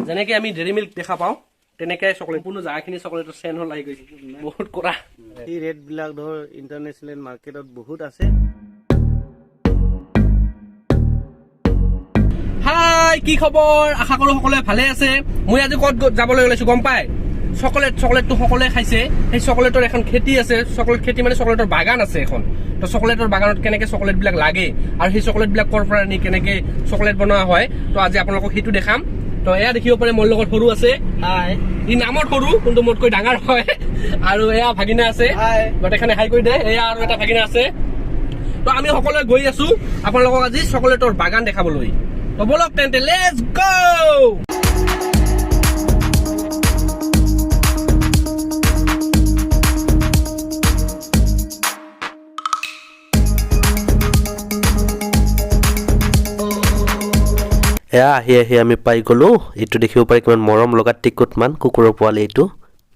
যেনেকৈ আমি dairy milk দেখা পাওঁ তেনেকৈ চকলেট, কোনো জাগাখিনি চকলেটৰ চেন হ'ল আহি গৈছে, বহুত কৰা। এই ৰেটবিলাক ধৰ ইণ্টাৰনেশ্যনেল মাৰ্কেটত বহুত আছে। হাই, কি খবৰ? আশা কৰোঁ সকলোৱে ভালে আছে। মই আজি ক'ত যাবলৈ ওলাইছোঁ গম পাই? চকলেট, চকলেটটো সকলোৱে খাইছে। সেই চকলেটৰ এখন খেতি আছে, চকলেট খেতি মানে চকলেটৰ বাগান আছে এখন। তো চকলেটৰ বাগানত কেনেকৈ চকলেটবিলাক লাগে আৰু সেই চকলেটবিলাক ক'ৰ পৰা আনি কেনেকৈ চকলেট বনোৱা হয়, তো আজি আপোনালোকক সেইটো দেখাম। তো এয়া দেখিব পাৰে মোৰ লগত সৰু আছে, ই নামত সৰু কিন্তু মোতকৈ ডাঙৰ হয়। আৰু এয়া ভাগিনা আছে, গোটেইখানে হাই কৰি দে। এয়া আৰু এটা ভাগিনা আছে। তো আমি সকলোৱে গৈ আছো আপোনালোকক আজি চকলেটৰ বাগান দেখাবলৈ। তো বলক তেন্তে, let's গ'। এয়া আহি আহি আমি পাই গ'লোঁ। এইটো দেখিব পাৰি কিমান মৰম লগা টিকুটমান কুকুৰৰ পোৱালি এইটো,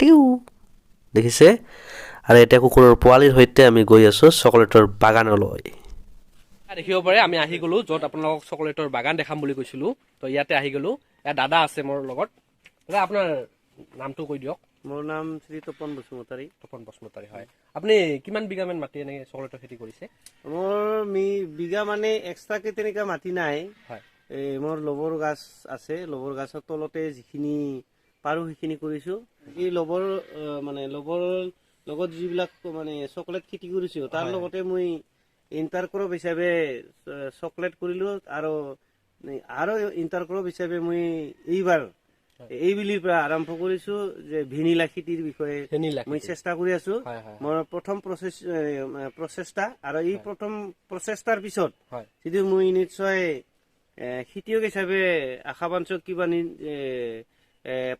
টিউ দেখিছে। আৰু এতিয়া কুকুৰৰ পোৱালিৰ সৈতে আমি গৈ আছোঁ চকলেটৰ বাগানলৈ। দেখিব পাৰে আমি আহি গ'লোঁ য'ত আপোনালোকক চকলেটৰ বাগান দেখাম বুলি কৈছিলোঁ। তো ইয়াতে আহি গ'লোঁ। ইয়াত দাদা আছে মোৰ লগত। দাদা, আপোনাৰ নামটো কৈ দিয়ক। মোৰ নাম শ্ৰী তপন বসুমতাৰী। তপন বসুমতাৰী, হয়। আপুনি কিমান বিঘামান মাটি এনেকৈ চকলেটৰ খেতি কৰিছে? মোৰ বিঘা মানে এক্সট্ৰাকে তেনেকুৱা মাটি নাই। হয়। এই মোৰ লবৰ গাছ আছে, লবৰ গাছৰ তলতে যিখিনি পাৰোঁ সেইখিনি কৰিছোঁ। এই লবৰ মানে লবৰ লগত যিবিলাক মানে চকলেট খেতি কৰিছোঁ, তাৰ লগতে মই ইণ্টাৰক্ৰপ হিচাপে চকলেট কৰিলোঁ। আৰু আৰু ইণ্টাৰক্ৰপ হিচাপে মই এইবাৰ এইবেলিৰ পৰা আৰম্ভ কৰিছোঁ যে ভেনিলা খেতিৰ বিষয়ে মই চেষ্টা কৰি আছোঁ। মোৰ প্ৰথম প্ৰচেষ্টা, আৰু এই প্ৰথম প্ৰচেষ্টাৰ পিছত যদি মই নিশ্চয় খেতিয়ক হিচাপে আশা বাঞ্ছক কিবা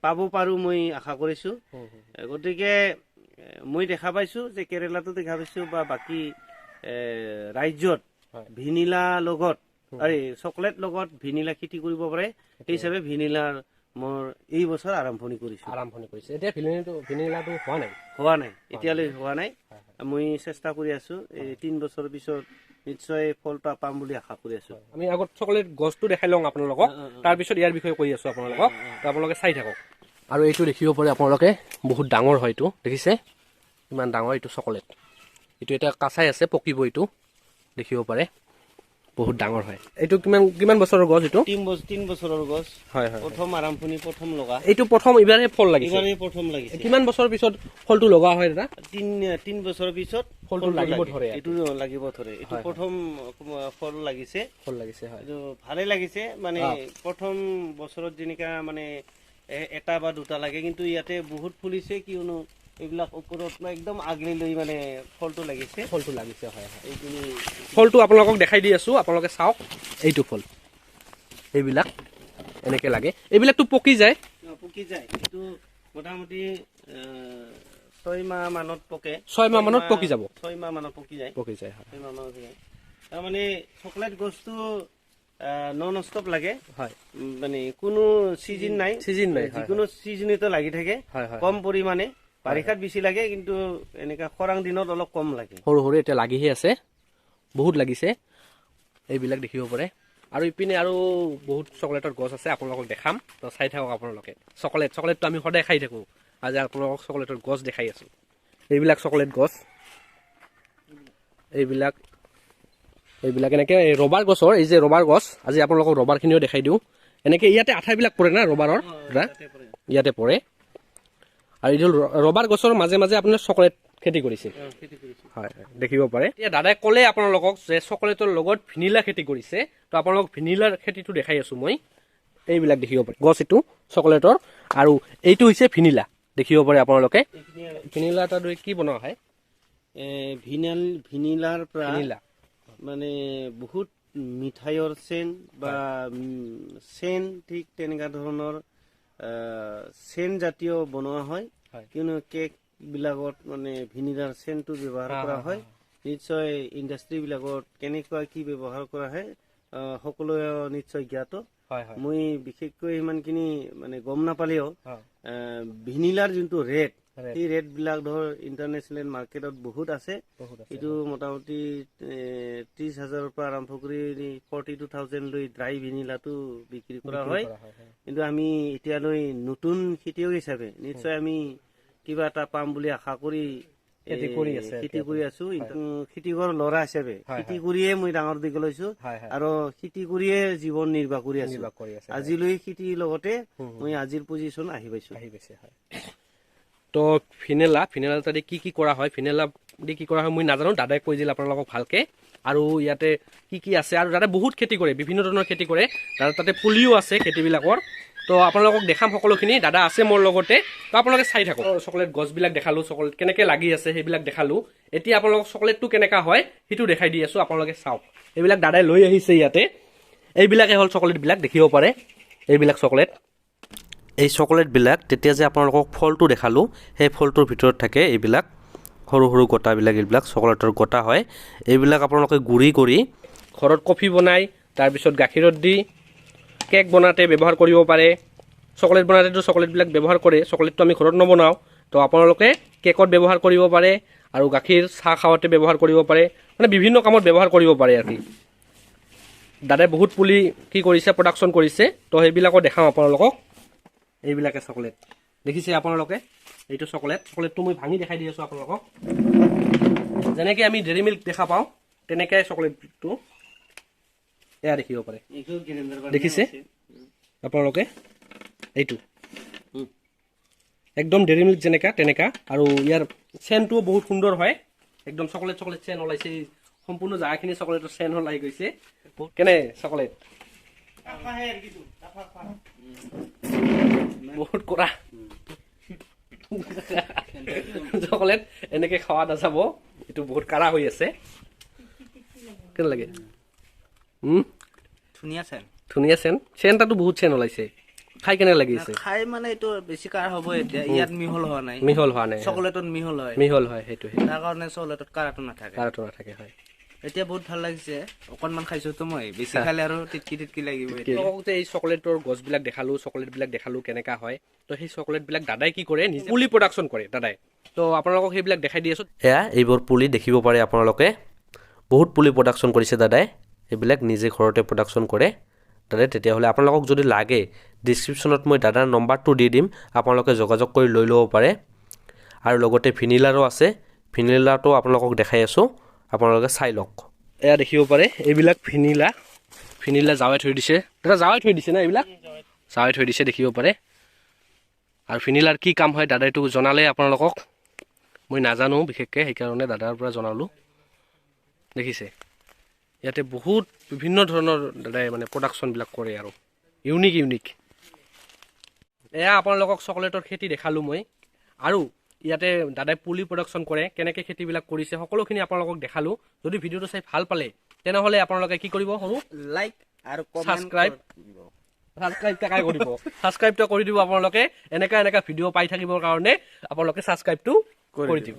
পাব পাৰোঁ মই আশা কৰিছোঁ। গতিকে মই দেখা পাইছোঁ যে কেৰেলাতো দেখা পাইছোঁ বা বাকী ৰাজ্যত ভিনিলা লগত আৰে চকলেট লগত ভিনিলা খেতি কৰিব পাৰে। সেই হিচাপে ভিনিলাৰ মোৰ এই বছৰ আৰম্ভণি কৰিছোঁ। আৰম্ভণি কৰিছে। এতিয়া ভিনিলাটো হোৱা নাই? হোৱা নাই, এতিয়ালৈ হোৱা নাই। মই চেষ্টা কৰি আছোঁ, এই 3 বছৰৰ পিছত নিশ্চয় ফলটা পাম বুলি আশা কৰি আছোঁ। আমি আগত চকলেট গছটো দেখাই লওঁ আপোনালোকক, তাৰপিছত ইয়াৰ বিষয়ে কৈ আছোঁ আপোনালোকক। আপোনালোকে চাই থাকক। আৰু এইটো দেখিব পাৰে আপোনালোকে, বহুত ডাঙৰ হয় এইটো, দেখিছে কিমান ডাঙৰ এইটো চকলেট। এইটো এতিয়া কাঁচাই আছে, পকিব এইটো, দেখিব পাৰে বহুত ডাঙৰ হয়। এইটো কিমান কিমান বছৰৰ গছ এইটো? 3 বছৰৰ গছ। হয় হয়। প্ৰথম আৰম্ভণি, প্ৰথম লগা। এইটো প্ৰথম এইবাৰহে ফল লাগিছে? এইবাৰহে প্ৰথম লাগিছে। কিমান বছৰৰ পিছত ফলটো লগা হয় দাদা? 3 বছৰৰ পিছত ফলটো লাগিব ধৰে। এইটো লাগিব ধৰে। এইটো প্ৰথম ফল লাগিছে। ফল লাগিছে, হয়। এইটো ভালে লাগিছে। মানে প্ৰথম বছৰত যেনেকা মানে এটা বা দুটা লাগে, কিন্তু ইয়াতে বহুত ফুলিছে। কিয়নো এইবিলাক ওপৰত একদম আগলি লৈ মানে ফলটো লাগিছে। ফলটো লাগিছে, হয় হয়। এইখিনি ফলটো আপোনালোকক দেখাই দি আছোঁ, আপোনালোকে চাওক। এইটো ফল, এইবিলাক এনেকে লাগে। এইবিলাকতো পকি যায়? পকি যায়। এইটো মোটামুটি 6 মাহ মানত পকে। 6 মাহ মানত পকি যাব? 6 মাহ মানত পকি যায়। পকি যায়, হয়। 6 মাহ মানত পকি যায়। তাৰমানে চকলেট গছটো নন ষ্টপ লাগে। হয়। মানে কোনো চিজন নাই। চিজন নাই, যিকোনো চিজনতে লাগি থাকে। কম পৰিমাণে বাৰিষাত বেছি লাগে, কিন্তু এনেকা খৰাং দিনত অলপ কম লাগে। সৰু সৰু এতিয়া লাগিহে আছে, বহুত লাগিছে। এইবিলাক দেখিব পাৰে। আৰু ইপিনে আৰু বহুত চকলেটৰ গছ আছে, আপোনালোকক দেখাম। তো চাই থাকক আপোনালোকে। চকলেট, চকলেটটো আমি সদায় খাই থাকোঁ। আজি আপোনালোকক চকলেটৰ গছ দেখাই আছোঁ। এইবিলাক চকলেট গছ, এইবিলাক, এইবিলাক এনেকৈ এই ৰবাৰ গছৰ, এই যে ৰবাৰ গছ, আজি আপোনালোকক ৰবাৰখিনিও দেখাই দিওঁ। এনেকৈ ইয়াতে আঠাবিলাক পৰে না ৰবাৰৰ? ইয়াতে পৰে। আৰু এইটো ৰবাৰ গছৰ মাজে মাজে আপোনাৰ চকলেট খেতি কৰিছে। হয়, দেখিব পাৰে। এতিয়া দাদাই ক'লে আপোনালোকক যে চকলেটৰ লগত ভিনিলা খেতি কৰিছে। তো আপোনালোকক ভিনিলাৰ খেতিটো দেখাই আছোঁ মই। এইবিলাক দেখিব পাৰে গছ, এইটো চকলেটৰ আৰু এইটো হৈছে ভিনিলা, দেখিব পাৰে আপোনালোকে। ভিনিলা এটা কি বনোৱা হয়? ভিনিলাৰ পৰা ভিনিলা মানে বহুত মিঠাইৰ চেন বা চেন, ঠিক তেনেকুৱা ধৰণৰ চেন জাতীয় বনোৱা হয়। কিয়নো কেক বিলাকত মানে ভিনিলাৰ চেনটো ব্যৱহাৰ কৰা হয়। নিশ্চয় ইণ্ডাষ্ট্ৰী বিলাকত কেনেকুৱা কি ব্যৱহাৰ কৰা হয় সকলোৱে নিশ্চয় জ্ঞাত। মই বিশেষকৈ ইমানখিনি মানে গম নাপালেও ভিনিলাৰ যোনটো ৰেট, সেই ৰেটবিলাক ধৰ ইণ্টাৰনেশ্যনেল মাৰ্কেটত বহুত আছে। বহুত আছে। এইটো মোটামুটি 30,000ৰ পৰা আৰম্ভ কৰি 42,000 লৈ ড্ৰাই ভেনিলাটো বিক্ৰী কৰা হয়। কৰা হয়, হয়। কিন্তু আমি এতিয়ালৈ নতুন খেতিয়ক হিচাপে নিশ্চয় আমি কিবা এটা পাম বুলি আশা কৰি খেতি কৰি আছে। খেতি কৰি আছো। খেতিয়কৰ ল'ৰা হিচাপে খেতি কৰিয়ে মই ডাঙৰ দীঘল হৈছো হয়, হয়। আৰু খেতি কৰিয়ে জীৱন নিৰ্বাহ কৰি আছো। নিৰ্বাহ কৰি আছে। আজিলৈ খেতিৰ লগতে মই আজিৰ পজিশ্যন আহি পাইছো। আহি গৈছে, হয়। তো ফিনেলা ফিনেলা তাতে কি কি কৰা হয়, ফিনেলা দি কি কৰা হয় মই নাজানো, দাদাই কৈ দিলে আপোনালোকক ভালকে। আৰু ইয়াতে কি কি আছে, আৰু দাদাই বহুত খেতি কৰে, বিভিন্ন ধৰণৰ খেতি কৰে দাদা। তাতে পুলিও আছে খেতিবিলাকৰ। তো আপোনালোকক দেখাম সকলোখিনি। দাদা আছে মোৰ লগতে, তো আপোনালোকে চাই থাকক। চকলেট গছবিলাক দেখালোঁ, চকলেট কেনেকৈ লাগি আছে সেইবিলাক দেখালোঁ। এতিয়া আপোনালোকক চকলেটটো কেনেকুৱা হয় সেইটো দেখাই দি আছোঁ, আপোনালোকে চাওক। এইবিলাক দাদাই লৈ আহিছে ইয়াতে। এইবিলাকে হ'ল চকলেটবিলাক, দেখিব পাৰে এইবিলাক চকলেট। এই চকলেটবিলাক তেতিয়া যে আপোনালোকক ফলটো দেখালোঁ, সেই ফলটোৰ ভিতৰত থাকে এইবিলাক সৰু সৰু গোটাবিলাক, এইবিলাক চকলেটৰ গোটা হয়। এইবিলাক আপোনালোকে গুড়ি কৰি ঘৰত কফি বনাই, তাৰপিছত গাখীৰত দি কেক বনাওঁতে ব্যৱহাৰ কৰিব পাৰে। চকলেট বনাওঁতেতো চকলেটবিলাক ব্যৱহাৰ কৰে, চকলেটটো আমি ঘৰত নবনাওঁ। তো আপোনালোকে কেকত ব্যৱহাৰ কৰিব পাৰে আৰু গাখীৰ চাহ খাওঁতে ব্যৱহাৰ কৰিব পাৰে, মানে বিভিন্ন কামত ব্যৱহাৰ কৰিব পাৰে আৰু কি। দাদাই বহুত পুলি কি কৰিছে, প্ৰডাকশ্যন কৰিছে, তো সেইবিলাকো দেখাম আপোনালোকক। এইবিলাকে চকলেট দেখিছে আপোনালোকে, এইটো চকলেট। চকলেটটো মই ভাঙি দেখাই দি আছোঁ আপোনালোকক। যেনেকৈ আমি ডেৰী মিল্ক দেখা পাওঁ তেনেকৈ চকলেটটো এয়া দেখিব পাৰে। দেখিছে আপোনালোকে, এইটো একদম ডেৰী মিল্ক যেনেকা তেনেকা। আৰু ইয়াৰ চেনটোও বহুত সুন্দৰ হয়, একদম চকলেট চকলেট চেন ওলাইছে। সম্পূৰ্ণ জাগাখিনি চকলেটৰ চেন ওলাই গৈছে। কেনে চকলেট? বহুত কৰা চকলেট, এনেকে খোৱা নাযাব, এইটো বহুত কাৰা হৈ আছে। কেনে লাগে? ধুনীয়া চেন। ধুনীয়া চেন, চেনটাতো বহুত চেন ওলাইছে। খাই কেনে লাগিছে? খাই মানে এইটো বেছি কাৰ হ'ব এতিয়া, ইয়াত মিহল হোৱা নাই। মিহল হোৱা নাই। চকলেটত মিহল হয়। মিহল হয়, সেইটো তাৰ কাৰণে চকলেটত কাৰাটো নাথাকে। কাৰাটো নাথাকে, হয়। এতিয়া বহুত ভাল লাগিছে, অকণমান খাইছোতো মই, বেছি খালে আৰু তিটকি তিটকি লাগিব। আপোনালোকক যে এই চকলেটৰ গছবিলাক দেখালো, চকলেটবিলাক দেখালো কেনেকা হয়, তো সেই চকলেটবিলাক দাদাই কি কৰে, নিজে পুলি প্ৰডাকশ্যন কৰে দাদাই। তো আপোনালোকক সেইবিলাক দেখাই দি আছো। এয়া এইবোৰ পুলি দেখিব পাৰে আপোনালোকে, বহুত পুলি প্ৰডাকশ্যন কৰিছে দাদাই। এইবিলাক নিজে ঘৰতে প্ৰডাকশ্যন কৰে দাদাই। তেতিয়াহ'লে আপোনালোকক যদি লাগে ডিছক্ৰিপশ্যনত মই দাদাৰ নম্বৰটো দি দিম, আপোনালোকে যোগাযোগ কৰি লৈ ল'ব পাৰে। আৰু লগতে ভিনিলাৰো আছে, ভিনিলাটো আপোনালোকক দেখাই আছোঁ, আপোনালোকে চাই লওক। এয়া দেখিব পাৰে এইবিলাক ভিনিলা, ভিনিলা জাৱাই থৈ দিছে দাদা, জাৱাই থৈ দিছে না এইবিলাক, জাৱাই থৈ দিছে দেখিব পাৰে। আৰু ভিনিলাৰ কি কাম হয় দাদাইটো জনালে আপোনালোকক, মই নাজানো বিশেষকৈ, সেইকাৰণে দাদাৰ পৰা জনালোঁ। দেখিছে ইয়াতে বহুত বিভিন্ন ধৰণৰ দাদাই মানে প্ৰডাকশ্যনবিলাক কৰে আৰু ইউনিক ইউনিক। এয়া আপোনালোকক চকলেটৰ খেতি দেখালোঁ মই, আৰু ইয়াতে দাদাই পুলি প্ৰডাকশ্যন কৰে, কেনেকৈ খেতিবিলাক কৰিছে সকলোখিনি আপোনালোকক দেখালোঁ। যদি ভিডিঅ'টো চাই ভাল পালে তেনেহ'লে আপোনালোকে কি কৰিব, সৰু লাইক আৰু ছাবস্ক্ৰাইব, ছাবস্ক্ৰাইব কাই কৰিব, ছাবস্ক্ৰাইবটো কৰি দিব আপোনালোকে। এনেকা এনেকা ভিডিঅ' পাই থাকিবৰ কাৰণে আপোনালোকে ছাবস্ক্ৰাইবটো কৰি দিব।